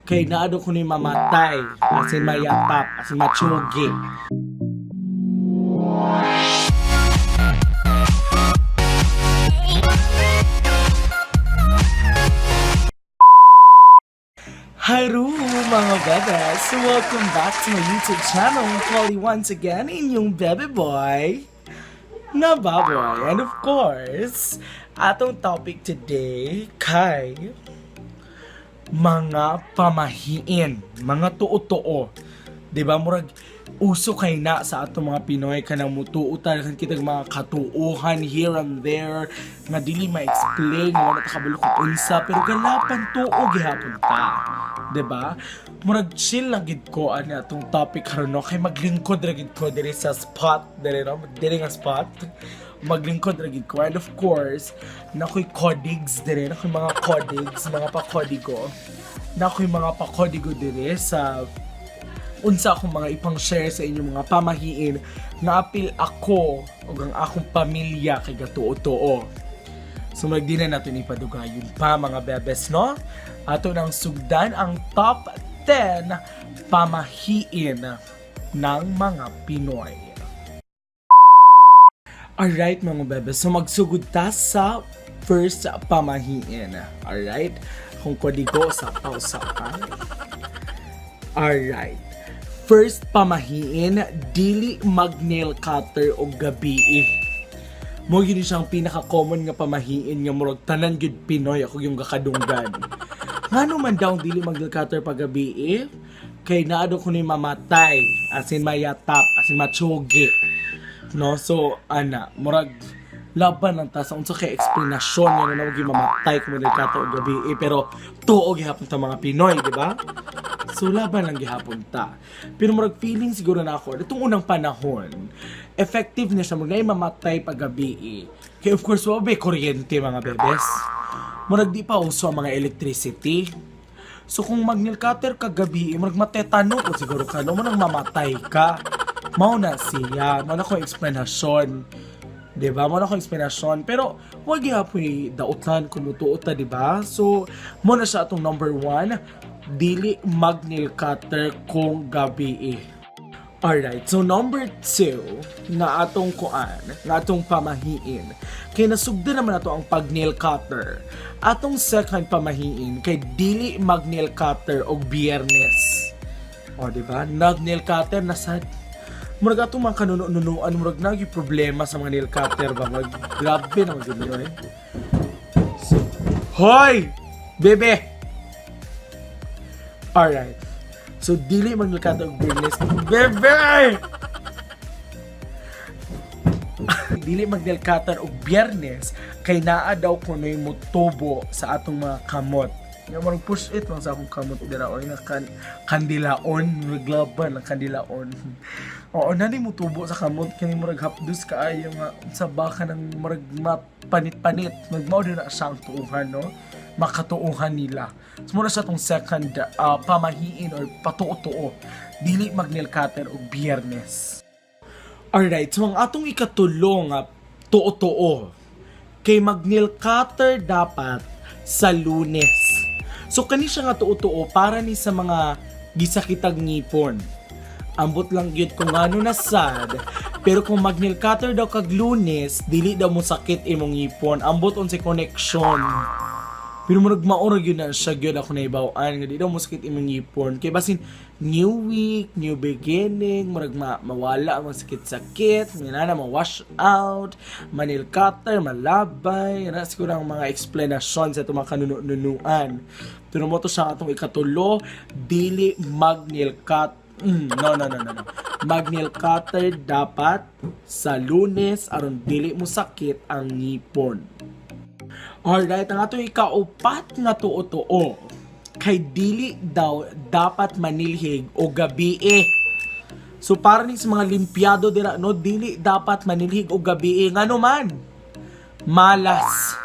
Kay naa daw kuno'y mamatay, as in mayatap, as in matsugi. Haru mga bebes! Welcome back to my YouTube channel. Polly once again, inyong bebe boy na baboy. And of course, atong topic today kay mga pamahiin, mga tuo-tuo. 'Di ba murag uso kay na sa atong mga Pinoy kanang mutuo ta kan kitag mga katuohan here and there nga dili ma-explain, wala ta kabalo kung unsa, pero galapan tuo gihapon ta. 'Di ba? Murag chill lang gid ko ani atong topic karon, no, kay maglingkod ra gid ko diri sa spot diri, no, diri nga spot maglingkod ra gid ko. And of course, nakoy codigs dire, nakoy mga codigs, mga pakodigo, nakoy mga pakodigo dire sa unsa akong mga ipang share sa inyong mga pamahiin nga apil ako ug ang akong pamilya kay gatuo-tuo. So magdi na natin ipadugayon pa, mga bebes, no? Ato nang sugdan ang top 10 pamahiin ng mga Pinoy. Alright, mga bebes, so magsugod ta sa first pamahiin. Alright? Kung kodigo sa pausa ka. Alright. First pamahiin, dili mag nail cutter og gabi. Mo gyud ni siyang pinaka-common nga pamahiin nga murag tanan gyud Pinoy ako yung gakadunggan. Ngano man daw dili mag nail cutter pag gabi? Kay naa daw kuno'y mamatay, as in mayatap, as in matsugi. No, so ana, murag laban lang ta sa unsa kay eksplanasyon nga na gyud mamatay kung nail cutter og gabi, pero tuo gihapon ta mga Pinoy, di ba? So laban lang gihapon ta. Pero murag feeling siguro na ako, itong unang panahon, effective na siya, murag naay mamatay pag gabi eh. Kaya of course, wa ba kuryente, mga bebes? Murag di pa uso ang mga electricity. So kung mag nail cutter ka gabi, murag matetano po siguro ka, no? Murag mamatay ka. Mao na siya, mao na ko explanation. Diba? Mao na ko explanation. Pero, wag gyapon dautan kung mutuo ta, diba? So, mao na siya atong number one, dili mag nail cutter kung gabi eh. Alright, so number two nga atong kuan, nga atong pamahiin. Kay nasugdan naman ato ang pag nail cutter. Atong second pamahiin kay dili mag nail cutter og Biyernes. O, di ba? Nag nail cutter na sad. Murag atong mga kanuno-nunuan, murag nagi problema sa mga nail cutter ba? Murag grabe na gyud eh. So, hoy! Bebe! Alright. So, dili mag nail cutter og Biyernes. Bebe! Dili mag nail cutter og Biyernes kay naa daw kuno'y mutubo sa atong mga kamot. Nga marag push it lang sa akong kamot dira oy nga kandilaon, naglaban ang kandilaon. Oo, nani mutubo sa kamot kini murag hapdos kaayo nga sa baka ng murag mapanit-panit. Magmao din na siya ang tuuhan, no? Makatuuhan nila. So muna siya tong second pamahiin or patuo-tuo. Dili mag nail cutter og Biyernes. Alright, so ang atong ikatulo nga tuo-tuo kay mag nail cutter dapat sa Lunes. So kani siya nga tuo-tuo para ni sa mga gisakitag ngipon. Ambot lang gyud kung ano na sad, pero kung mag nail cutter daw kag Lunes, dili daw mo sakit imong ngipon. Ambot unsay connection. Pero murag mao ra gyud na siya gyud ako naibaw-an nga di daw mo sakit imong ngipon. Kay basin new week, new beginning, murag mawala ang mga sakit-sakit, na ma-wash out, ma-nail cutter, malabay, na siguro ang mga explanation sa itong mga kanunuan. Pero mo to siya atong ikatulo, dili mag nail cut. No, no, no, no, no. Mag nail cutter dapat sa Lunes aron dili mo sakit ang ngipon. Alright, ang atong ikaupat nga tuo-tuo kay dili daw dapat manilhig o gabi eh. So para ni sa mga limpyado dira, no, dili dapat manilhig og gabi eh. Ngano man? Malas.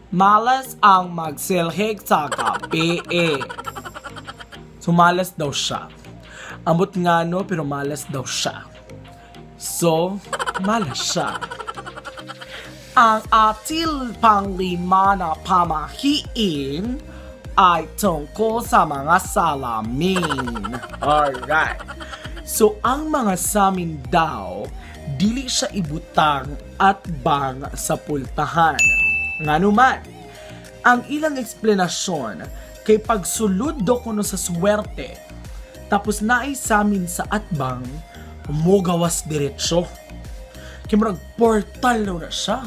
Malas ang magsilhig sa gabi eh. So malas daw siya. Ambot nga no, pero malas daw siya. So, malas siya. Ang atil panglima na pamahiin ay tungkol sa mga salamin. Alright. So, ang mga samin daw, dili siya ibutang at bang sa pultahan. Nganuman, ang ilang eksplenasyon kay pagsulod do kuno sa swerte, tapos naay samin sa atbang, mogawas diretso. Kay murag portal daw na siya.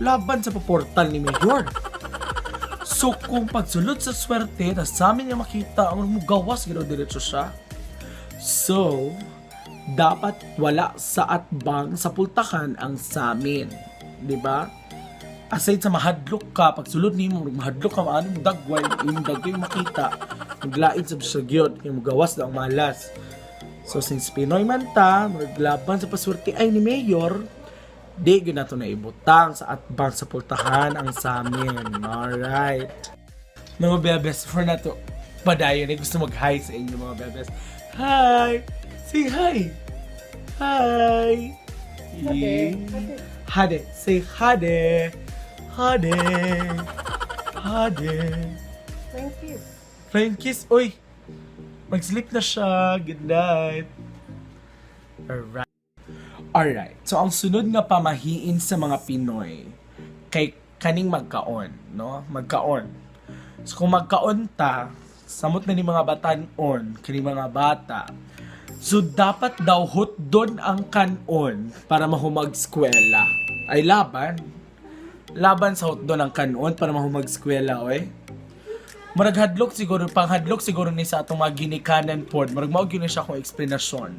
Laban sa pa-portal ni Mayor. So kung pagsulod sa swerte, tas sa amin niya makita, ang mugawas gid diretso siya. So, dapat wala sa atbang sa pultahan ang samin. 'Di ba? Aside sa mahadlok ka, pagsulod nimo, mahadlok ka, maano mo dagway, imong dagway makita. Maglain sa siya gyud, kay mugawas daw ang malas. So since Pinoy man ta, maglaban sa paswerte ay ni Mayor, di gyud nato na ibutang sa atbang sa pultahan ang samin. Alright. Mga bebes, for nato padayon, eh, gusto mag-hi sa inyo, mga bebes. Hi! Say hi! Hi! Hade. Hade. Say hade. Hade. Hade. Thank you. Flying kiss. Uy! Mag-sleep na siya. Good night. Alright. Alright. So, ang sunod nga pamahiin sa mga Pinoy kay kaning magkaon, no? Magkaon. So, kung magkaon ta, samot na ni mga batanon, kini mga bata. So, dapat daw hutdon ang kanon para mahumag eskwela. Ay, laban. Laban sa hutdon ang kanon para mahumag eskwela, oy. Murag hadlok siguro, panghadlok siguro ni sa atong mga ginikanan pod. Murag mao gyud ni siya akong eksplenasyon.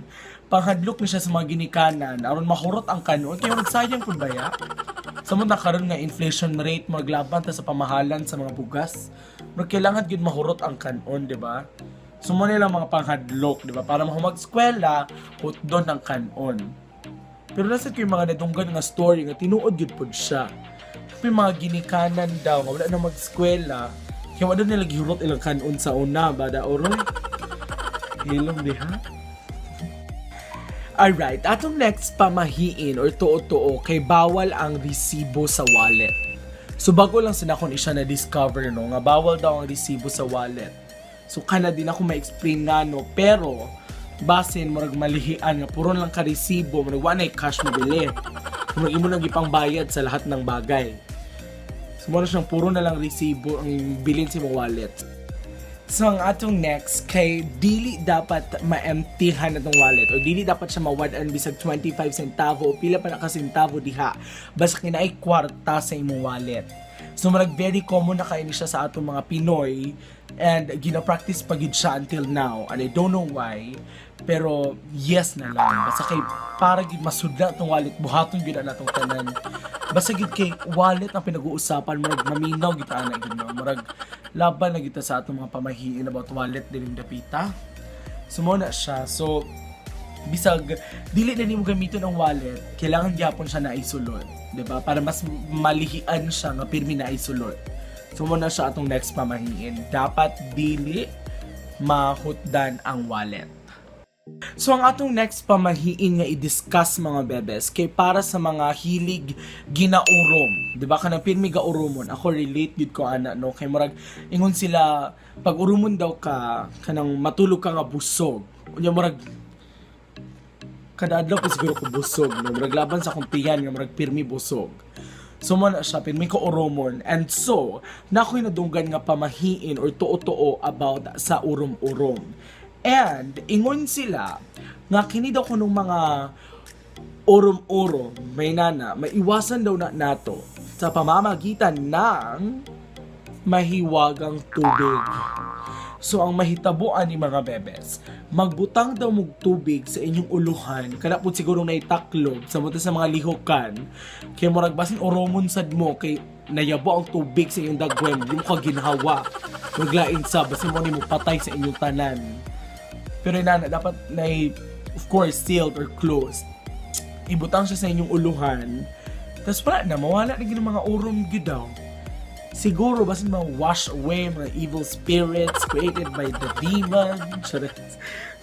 Panghadlok ni siya sa mga ginikanan aron mahurot ang kanon kay murag sayang pud baya. Sa na karon nga inflation rate, maglaban ta sa pamahalan sa mga bugas. Murag kailangan gyud mahurot ang kanon, di ba? So mo nila mga panghadlok, di ba? Para mahumag eskwela, hutdon ang kanon. Pero nasa ko yung mga nadunggan nga story nga tinuod gyud pod siya. May mga ginikanan daw nga wala na mag-eskwela. Kaya wala nila gihurot ilang kanon sa una ba da oroy. Hilom diha. Alright, atong next pamahiin or tuo-tuo kay bawal ang resibo sa wallet. So bago lang sa nakon isya na discover, no, nga bawal daw ang resibo sa wallet. So kana din ako ma-explain nga, no, pero basin murag malihian nga puro lang ka resibo, murag wa nay cash mabili. Murag imo nang gipangbayad sa lahat ng bagay. So mura siyang puro na lang resibo ang bilin sa imong wallet. So ang atong next kay dili dapat maemptihan atong wallet o dili dapat siya mawad-an bisag 25 centavo o pila pa na ka centavo diha basta kinaay kwarta sa imong wallet. So murag very common na kaayo ni siya sa atong mga Pinoy and gina-practice pa gyud siya until now and I don't know why, pero yes na lang basta kay para gyud masudla atong wallet, buhaton gyud na atong tanan. Basta gyud kay wallet ang pinag-uusapan, murag maminaw gyud ana gyud, no? Murag laban na gyud ta sa atong mga pamahiin about wallet dining dapita. So mo na siya. So bisag dili na nimo gamiton ang wallet, kailangan gyapon siya na isulod, 'di ba? Para mas malihian siya nga pirmi na isulod. So mo na siya atong next pamahiin. Dapat dili mahutdan ang wallet. So ang atong next pamahiin nga i-discuss, mga bebes, kay para sa mga hilig ginaurom. 'Di ba kanang pirmi ga urumon? Ako, relate gid ko ana, no, kay murag ingon sila pag urumon daw ka, kanang matulog ka nga busog. Unya murag kada adlaw pa siguro ko busog, no? Murag laban sa akong tiyan nga murag pirmi busog. So mo na siya, pirmi ko urumon. And so, na ako'y nadunggan nga pamahiin or tuo-tuo about sa urom-urom. And ingon sila nga kini daw kunong mga urom-urom, may nana, maiwasan daw na nato sa pamamagitan ng mahiwagang tubig. So ang mahitabuan ni mga bebes, magbutang daw mog tubig sa inyong uluhan, kana pud siguro na itaklob sa sa mga lihokan, kay murag basin oromon sad mo kay nayabo ang tubig sa inyong dagwem, di mo ka ginhawa. Maglain sa basin mo nimo patay sa inyong tanan. Pero inana dapat na, of course, sealed or closed. Ibutang siya sa inyong uluhan. Tapos wala na, mawala na gyud ang mga urom gyud daw. Siguro basin ma-wash away mga evil spirits created by the demon. Charot.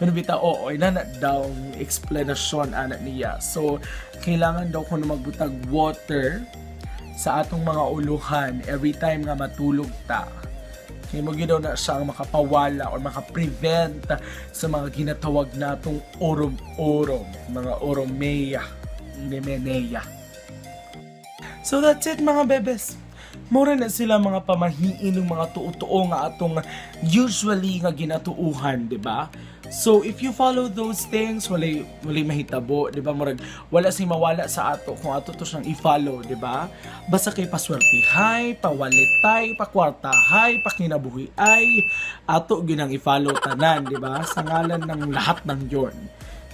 Pero bitaw, oo, inana daw ang explanation ana niya. So, kailangan daw kuno magbutag water sa atong mga uluhan every time nga matulog ta. Kay mao gyud daw na siya ang makapawala or makaprevent sa mga ginatawag natong orom-orom, mga oromeya, nemeneya. So that's it, mga bebes. Mura na sila mga pamahiin ng mga tuo-tuo nga atong usually nga ginatuuhan, di ba? So if you follow those things, walay mahitabo, di ba? Murag wala sing mawala sa ato kung ato to siyang i-follow, di ba? Basta kay paswertihay, pawalitay, pakwartahay, pakinabuhi ay ato ginang i-follow tanan, di ba? Sa ngalan ng lahat ng yon.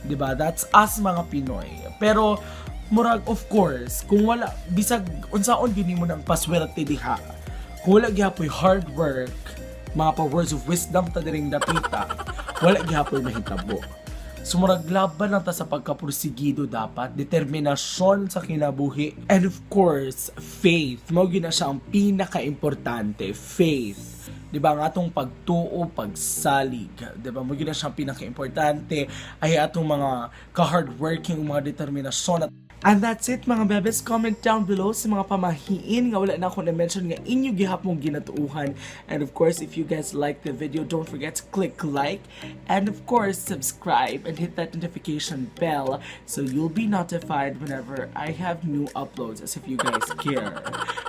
'Di ba? That's us mga Pinoy. Pero murag, of course, kung wala bisag unsaon gyud nimo ng paswerte diha, kung wala gihapoy hard work, mga pa words of wisdom ta diring dapita, wala gihapoy mahitabo. So murag laban lang ta sa pagkapursigido dapat, determinasyon sa kinabuhi, and of course, faith. Mao gyud na siya ang pinaka-importante, faith. 'Di ba, ang atong pagtuo, pagsalig, 'di ba? Mao gyud na siya ang pinaka-importante ay atong mga ka-hardworking, mga determinasyon. And that's it, mga bebes. Comment down below sa mga pamahiin nga wala na ako na-mention nga inyo gihapong ginatuuhan. And of course, if you guys like the video, don't forget to click like and of course, subscribe and hit that notification bell so you'll be notified whenever I have new uploads, as if you guys care.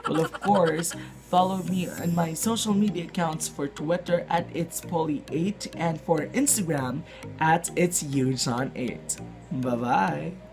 Well, of course, follow me on my social media accounts, for Twitter @itspoly8 and for Instagram @itseujon8. Bye-bye!